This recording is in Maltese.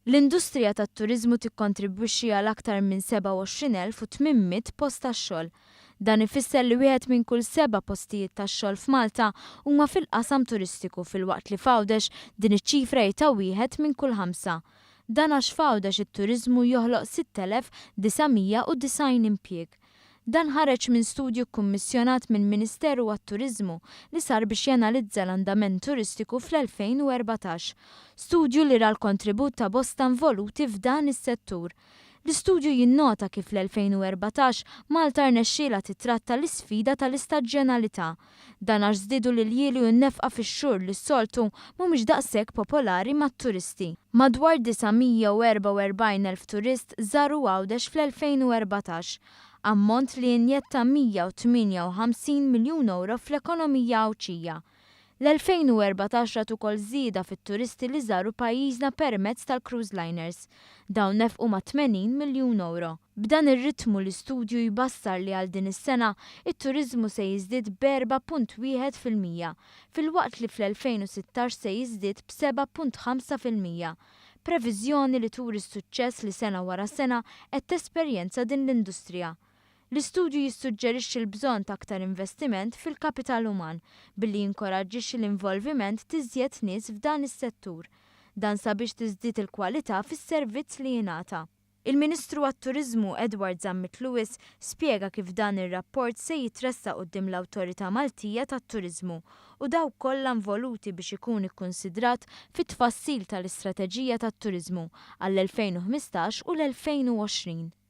L-industrija tat-turiżmu tikkontribwixxi għal aktar minn 27,800 post tax-xogħol. Dan ifisser li wieħed minn kull seba' postijiet tax-xogħol f'Malta huma fil-qasam turistiku filwaqt li f'Għawdex din iċ-ċifra hi ta' wieħed minn kull ħamsa. Dan għax f'Għawdex it-turiżmu joħloq 6,990 impjieg. Dan ħareġ minn studju kkummissjonat mill-Ministeru għat-Turiżmu li sar biex janalizza l-andament turistiku fl-2014. Studju li ra l-kontribut ta' bosta involuti f'dan is-settur. L-istudju jinnota kif fl-2014 Malta rnexxielha titratta l-isfida tal-istaġjonalità. Dan għax żdiedu l-iljieli u n-nefqa fix-xhur li s-soltu mhumiex daqshekk popolari mat-turisti. Madwar 944,000 turist żaru Għawdex fl-2014, ammont li injetta 158 miljun ewro fl-ekonomija Għawdxija. L-2014 rat ukoll żieda fit-turisti li żaru pajjiżna permezz tal-cruise liners. Dawn nefqu ma' 80 miljun ewro. B'dan ir-ritmu l-istudju jbassar li għal din is-sena it-turiżmu se jiżdied b'4.1% filwaqt li fl-2016 se jiżdied b'7.5%. Previżjoni li turi s-suċċess li sena wara sena qed tesperjenza din l-industrija. L-istudju jissuġġerixxi l-bżonn ta' aktar investiment fil-kapital uman billi jinkoraġġixxi l-involviment t'iżjed nies f'dan is-settur. Dan sabiex tiżdied il-kwalità fis-servizz li jingħata. Il-Ministru għat-Turiżmu Edward Zammit Lewis spjega kif dan ir-rapport se jitressaq quddiem l-Awtorità Maltija tat-Turiżmu u dawk kollha involuti biex ikun ikkunsidrat fit-tfassil tal-istrateġija tat-turiżmu għall-2015 u l-2020.